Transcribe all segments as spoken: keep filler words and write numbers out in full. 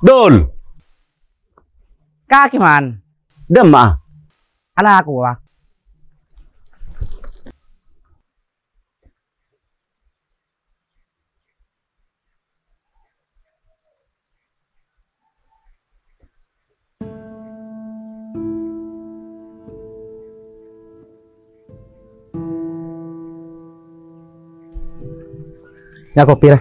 Dul! Kakè, Man. Dâ'emma'a? Alakowa. Nya' kopi, rè.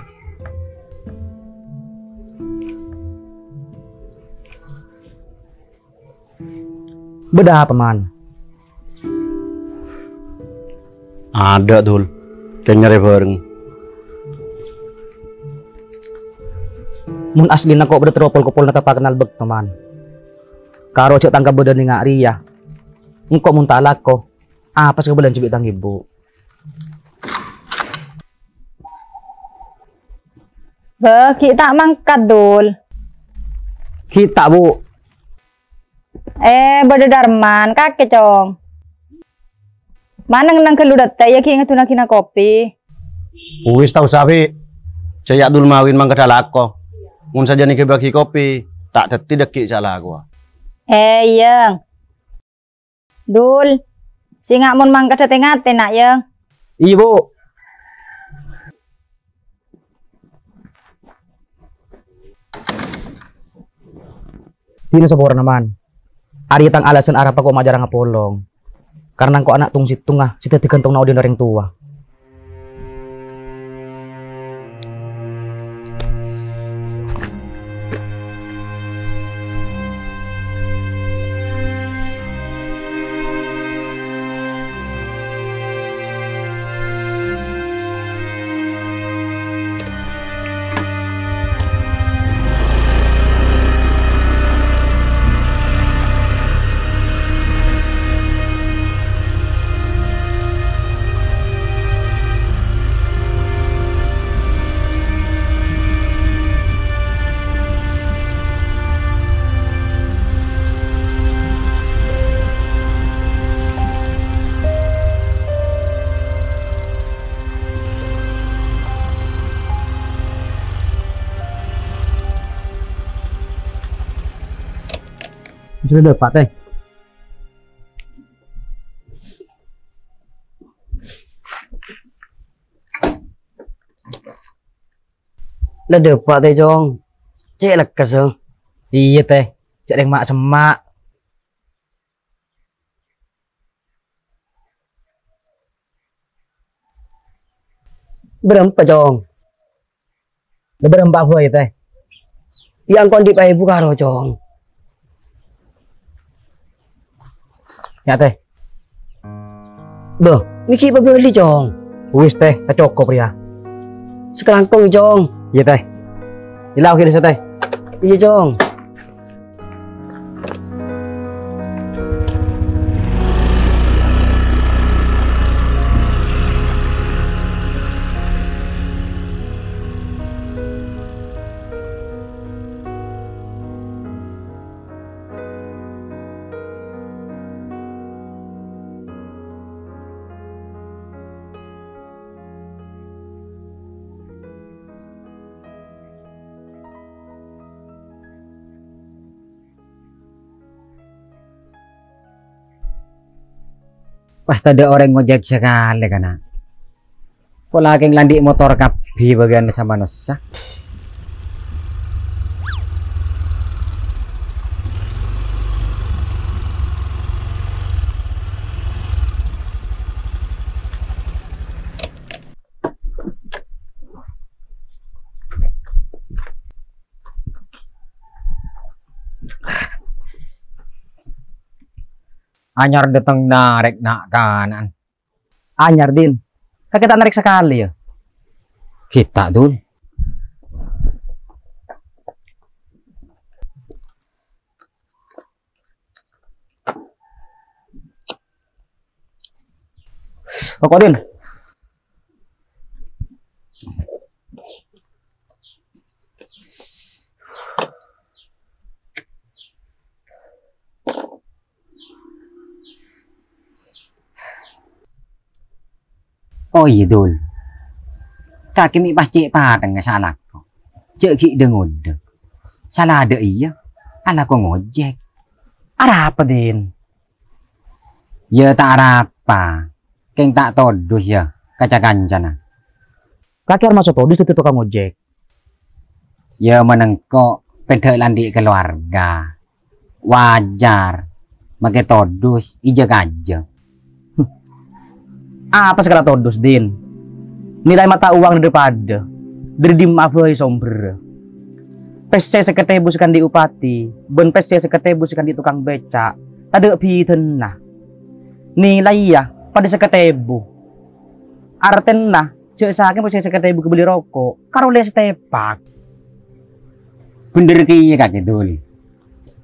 Bâdâ apa, Man? Adâ', Dul. Kèng nyarè bhâreng. Mon asllina ko' bâdâ terro pol-kopolna ka pakennal bâkto, Man. Karo jhâ' tang kabâdâ'ân nga' rèya. Engko' mon ta' alako, apa sè kabâlâ'ân jiyâ bi' tang ibu? Bâh, ghi' ta' mangkat, Dul. Ghi' ta', Bu. Eh, bâdâ Darman, kakè, Cong. Ma' neng-enneng ghâllu dâtè, iyâ ghi' ngadunaghina kopi. Wis, ta' osa, Bi'. Jhâ' yâ' Dul mawin mangkadhâ alako. Mon sajân èghibâghi kopi, ta' dhâddhi dhâggi' sè alakowa. Eh, iyâ. Dul, sènga' mon mangkadhâ tè-ngatè, na', yâ. Iyâ, Bu. Dinah saporana, Man. Arèya tang alasan arapa ko' ma' jhârâng apolong. Karna engko' ana' tong-settonga sè dhâddhi ghântongnga odi'na orèng towa. Sudah dapat, Teh? La dâpa', Tè, Cong. Cè' lekkassa. Iyâ, Tè. Cè' rèng ma'-semma'. Bârâmpa, Cong? La bârâmpa bhâi, Tè? Iyâ, engko' andi' paèbu karo, Cong. Yâ, Tè. Bâh, mè' ghi' pabâli, Cong. Wis, Tè, tacokop rèya. Sakalangkong, Cong. Iyâ, Tè. Ila oke, Tè. Iyâ, Cong. Pas tadâ' orèng ngojek sakalè, kana'. Pola kèng la andi' motor kabbhi bâgiyân sa-manossa. Anyar dâteng narèk na'-kana'an. Anyar, Din. Kakè ta' narèk sakalè, yâ? Ghi' ta', Dul. Pokok, Din. Oh iyâ, Dul. Kakè mè' pas cè' pathengnga salako. Jhâ' ghi' dhâng-ondhâng. Sala dâ' iyâ, alako ngojek. Arapa, Din? Yâ, ta' arapa. Kèng ta' todus, yâ, ka ca-kancana. Kakè armasa todus dhâddhi tokang ngojek? Yâ, mon engko' pèdhâ' la andi' kalowarga. Wajar. Makè todus, ijâ kajâ. Apa sè kala todus, Din? Nilai mata uang dhâddhi padâ. Dhâri dimma'a bhâi somberra? Pèssè sèket èbu sè kandhi' upati bân pèssè sèket èbu sè kandhi' tokang bèca', tadâ' bhidhâna. Nilai, yâ, padâ sèket èbu. Artèna, jhâ' sakèng pèssè sèket èbu kabelli roko', karolè sè tèpak. Bhendher kèya, Kakè Dul.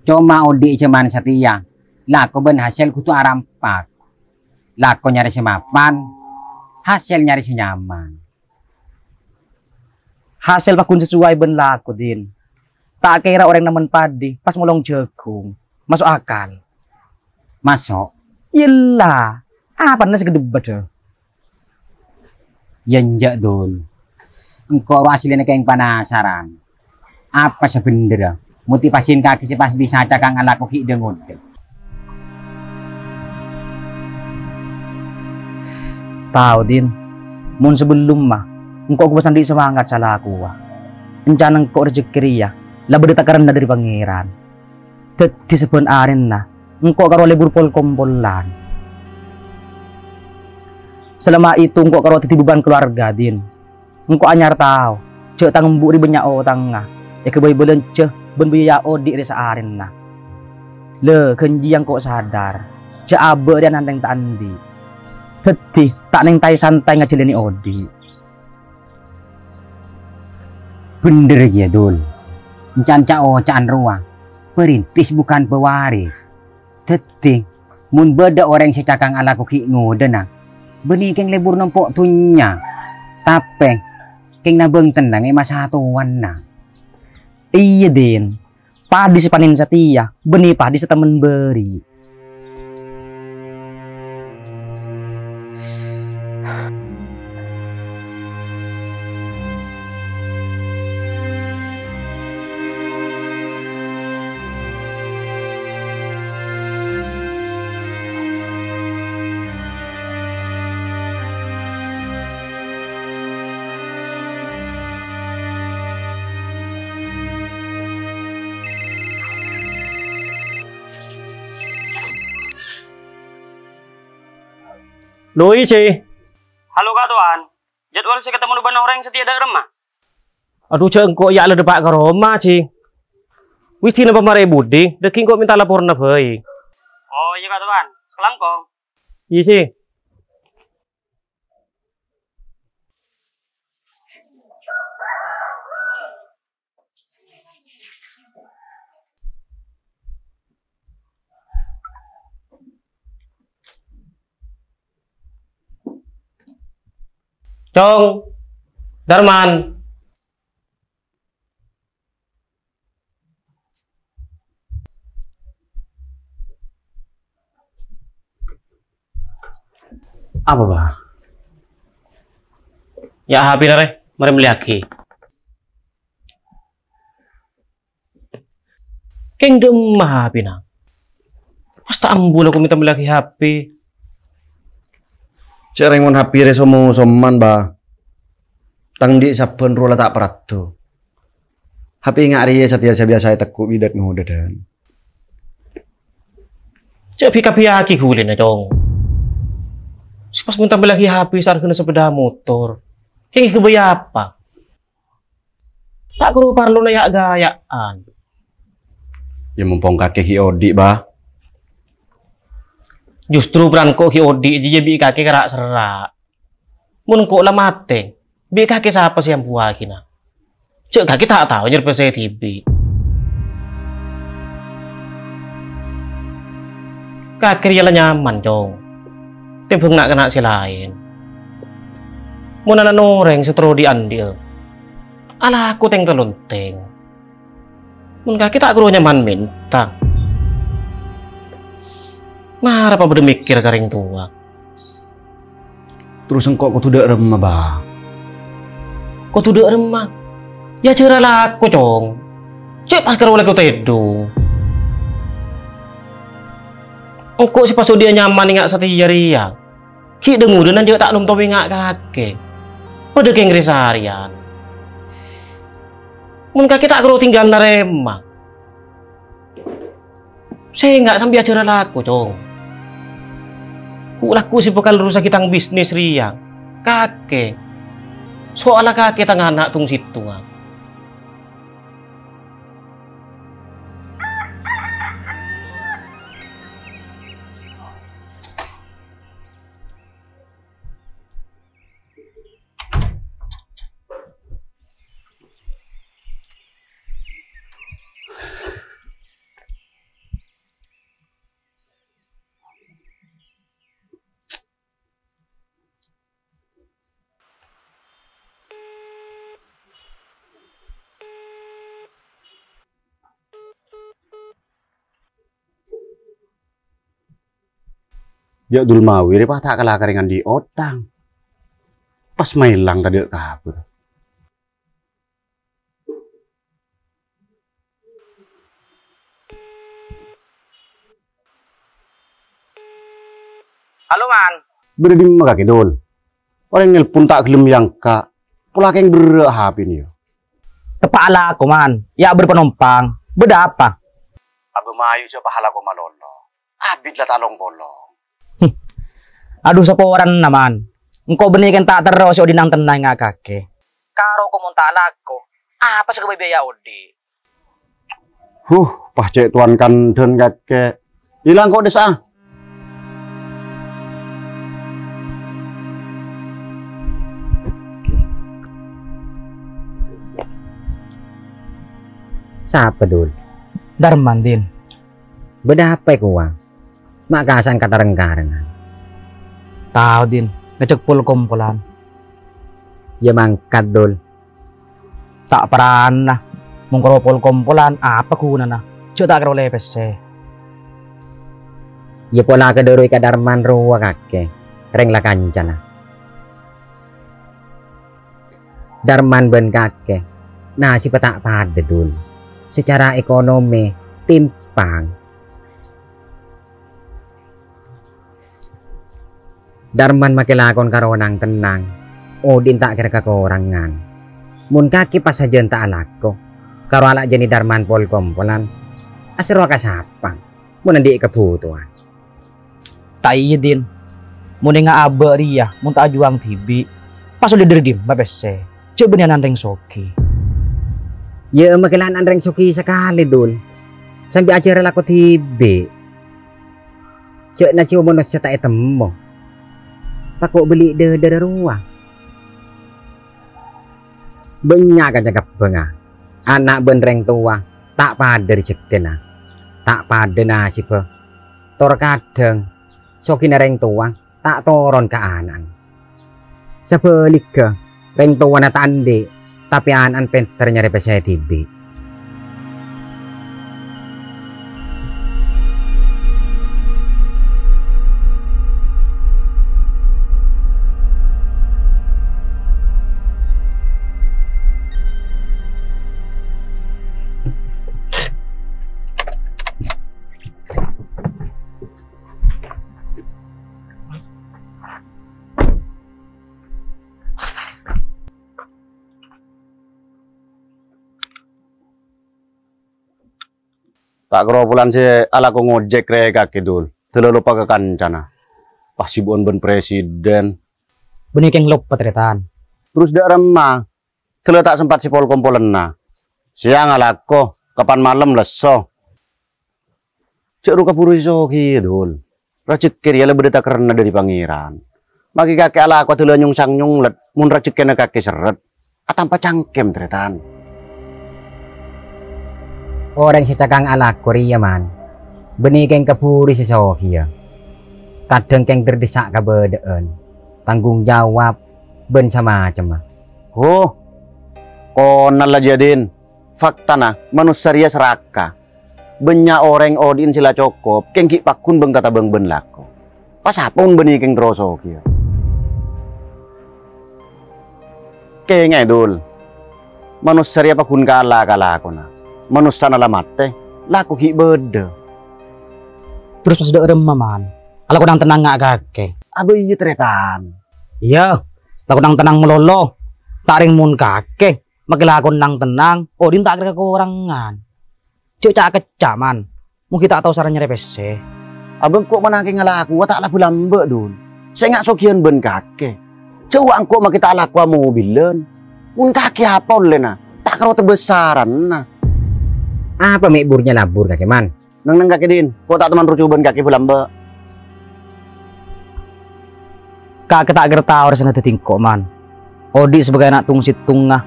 Coma odi' jhâman satèya, lako bân hasèl kodhu arampak. Lako nyarè sè mapan, hasèl nyarè sè nyaman. Hasèl paggun sesuai bân lako, Din. Ta' kèra orèng namen padhi pas molong jhâghung. Maso' akal? Maso'. Ella, apana sè kadhebbhâ, dâ? Yâ enjâ', Dul. Engko' rowa asllina kèng panasaran. Apa sabhendherra motivasina kakè sè pas bisa cakang alako ghi' dhâ-ngodâ? Tao, Din. Mon sabellumma, engko' kobâs andi' samangat salakowa. Encana engko' rejhekkè rèya la bâdâ takerrena dhâri Pangèran. Dhâddhi sabbhân arèna engko' karo lebur pol-kompolan. Salama itu engko' karo dhâddhi beban kalowarga, Din. Engko' anyar tao jhâ' tang embu' rè bânnya' otangnga èghâbây bâlânjhâ bân biaya odi' rè saarèna. Lè, ghânjiyâ engko' sadar jhâ' abâ' rèya nantèng ta' andi'. Dhâddhi ta' neng-taè-santè ngajhâlânè odi'. Bhendher, yâ, Dul. Encan ca'-oca'an rowa, perintis bukan pewaris. Dhâddhi, mon bâdâ orèng sè cakang alako ghi' ngodâna, bânnè kèng lebur nompo' dhunnya, tapè kèng nabâng tennang è masa towana. Iyâ, Din. Padhi sè panèn satèya, bânnè padhi sè temmen bâri'. Doi, Ci. Halo, Ka' Towan. Jadwal sè katemmo bân orèng satèya dâ' remma? Adhu, jhâ' engko' yâ la dâpa' ka roma, Ci. Wis dinah pamarè budi, dhâggi' engko' mènta laporna bhâi. Oh, iyâ, Ka' Towan. Sakalangkong. Iyâ, Ci. Cong, Darman. Apa, Bah? Yâ, H P-na rè, marè mellèyaghi. Kèng dâ'emma H P-na? Pas ta' ambu la ko mènta mellèyaghi H P. Cè' rèng mon H P rè somo-soman, Bah. Tang andi' sabbhân rowa la ta' parlo. H P nga' rèya satèya sè biyasa ètegghu' bi' dhâ-ngodâdhân. Jhâ' bi-, kabbhiyâghi ghulina, Cong. Sè pas mènta mellèyaghi H P saarghâna sepeda motor. Kèng èghâbây apa? Ta' kuru parlo naya'-gaya'an. Yâ, mompong kakè ghi' odi', Bah. Justru pèran ko' ghi' odi' jiyâ bi' kakè kara'-serra'. Mon ko' la matè, bi' kakè sapa sè ambuwâghina? Jhâ' kakè ta' tao nyarpèsè dhibi'. Kakè rèya la nyaman, Cong. Tèmbhâng na'-kana' sè laèn. Mon ana' orèng sè terro dhi'-andhi'â, alako tèng-talontèng. Mon kakè ta' kuru nyaman mènta. Mara pabâdâ mèkkèr ka rèng towa. Terros engko' kodhu dâ' remma, Bah? Kodhu dâ' remma? Yâ, jhâr alako, Cong. Cè' pas karo lako tèdung. Engko' sè pas odi' nyaman ènga' satèya rèya. Ghi' dhâ-ngodâna jhâ' ta' nom-tom ènga' kakè. Padâ kèng rè-sarèyan. Mon kakè ta' karo tinggal narèma. Sènga' sambi ajhârâ lako, Cong. Ghu' lako sè bhâkal nerrossaghi tang bisnis rèya. Kakè. Soalla kakè tang ana' tong-sèttonga. Jhâ' Dul Mawi rè pas ta' kala-kala ngandi' otang. Pas maèlang tadâ' kabhâr. Halo, Man. Bâdâ dimma kakè, Dul? Orèng nelpon ta' ghellem èangka'. Pola kèng berrâ' H P-na, yâ. Teppa' alako, Man. Yâ, bâdâ panompang. Bâdâ apa? Abâ' mayu jhâ' pas alako malolo. Abit la ta' long-polong. Adu, saporana, Man. Engko' bânnè kèng ta' terro sè odi' nang-tennang ènga' kakè. Karo ko' mon ta' alako, apa sè kabâbâyâ odi'? Huh, pas cè' towan kandhân kakè. Èlang ko' dissa'. Sapa, Dul? Darman, Din. Bâdâ apa è kowa? Ma' kasa'an katareng-karengan. Tao, Din, ngajhâk pol-kompolan. Yâ mangkat, Dul. Ta' parana. Mon karo pol-kompolan, apa ghunana? Jhâ' ta' karo ollè pèssè. Yâ pola kadhâruwi ka Darman rowa kakè, rèng la kancana. Darman bân kakè, nasibbhâ ta' padâ, Dul. Sacara ekonomi, timpang. Darman makè lakon karo nang-tennang, odi'na ta' kèra kakorangan. Mon kakè pas sajân ta' alako, karo alajâna Darman pol-kompolan, aserrowa ka sapa mon andi' kabhutowan? Ta' iyâ, Din. Mon ènga' abâ' rèya, mon ta' ajhuwâng dhibi', pas ollè dâri dimma pèssè? Jhâ' bânnè ana'na rèng soghi. Yâ, makè la ana'na rèng soghi sakalè, Dul. Sambi ajhârâ lako dhibi'. Jhâ' nasibbhâ manossa ta' ètemmo. Tako' bâli' dhâdhârâ rowa. Bânnya' ka cakebbangnga. Ana' bân rèng towa ta' padâ rejhekkèna. Ta' padâ nasibbhâ. Tor kadhâng, soghina rèng towa ta' toron ka ana'na. Sabhâligghâ, rèng towana ta' andi', tapè ana'na pènter nyarè pèssè dhibi'. Ta' kèra polana sè alako ngojek rè kakè, Dul. Dâlâ loppa ka kancana. Pas sibu'ân bân presiden. Bânnè kèng loppa, Tarètan. Terros dâ' remma. Dâlâ ta' sempat sè pol-kompolanna. Sèyang alako, kapan malem lesso. Jhâ' ru kabhuru sè soghi, Dul. Rejhekkè rèya la bâdâ takerrènna dâri Pangèran. Makè kakè alako dâlâ nyong-sang nyonglet, mon rejhekkèna kakè serret, atampa cangkem, Tarètan. Orèng sè cakang alako rèya, Man, bânnè kèng kabhuru sè soghiyâ. Kadhâng kèng dâr-dissa' kabâdâ'ân, tanggung jawab, bân samacemma. Huh, konal la jâdin. Faktana, manossa rèya saraka. Bânnya' orèng odi'na sè la cokop, kèng ghi' pagghun bâng-katabâng bân lako. Pas apa mon bânnè kèng terro soghi, yâ? Kèngaè, Dul. Manossa rèya pagghun kala ka lakona. Manossana la matè, lako ghi' bâdâ. Terros pas dâ' remma, Man? Alako nang-tennang nga' kakè. Abâ iyâ, Trètan. Iyâ, lako nang-tennang malolo. Ta' rèng mon kakè, makè lako nang-tennang, odi' ta' kèra kakorangan. Jhâ' ca'-kecca', Man. Mon ghi' ta' tao sara nyarè pèssè. Abâ engko' manangkè ngalakowa ta' la-bâlambâ, Dul. Sènga' sogiyân bân kakè. Jhâ' wa engko' makè ta' lakowa mobilan. Mon kakè apa ollèna? Ta' karo tebâssaranna. Apa mè' burnya labur kakè, Man? Neng-neng kakè, Din. Ko' ta' toman roco bân kakè bâlambâ. Kakè ta' kèra tao rassana dhâddhi engko', Man. Odi' sabâgâi ana' tong-settongnga,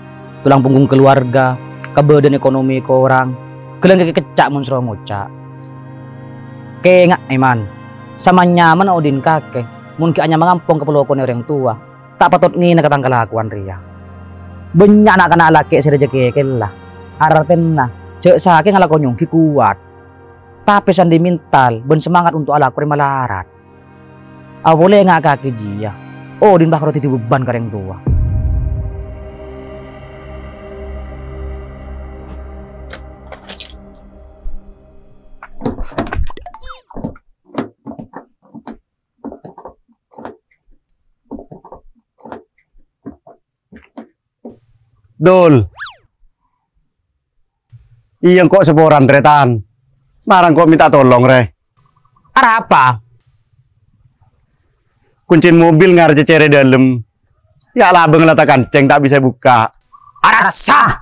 tolang punggung kaluwarga, kabâdâ'ân ekonomi korang, ghellâ' kakè kecca' mon soro ngoca'. Kènga'è, Man, saman-nyamanna odi'na kakè, mon ghi' anyama ngampong ka palokonè orèng towa, ta' patot ngèna ka tang kalakowan rèya. Bânnya' na'-kana' lakè' sè rajâkè kella, artèna jhâ' sakèng alako nyongghi kowat, tapè sandhi mental bân semangat onto' alako rè malarat. Apolè nga' kakè jiyâ, odi'na bhâkal dhâddhi beban ka rèng towa. Dul. Iyâ, engko' saporana, Trètan. Mara engko' mènta tolong, rè. Arapa? Kuncèn mobil ngarè cèrè dâlem. Ya' labâng la ta' kancèng, ta' bisa bukka'. Arassa!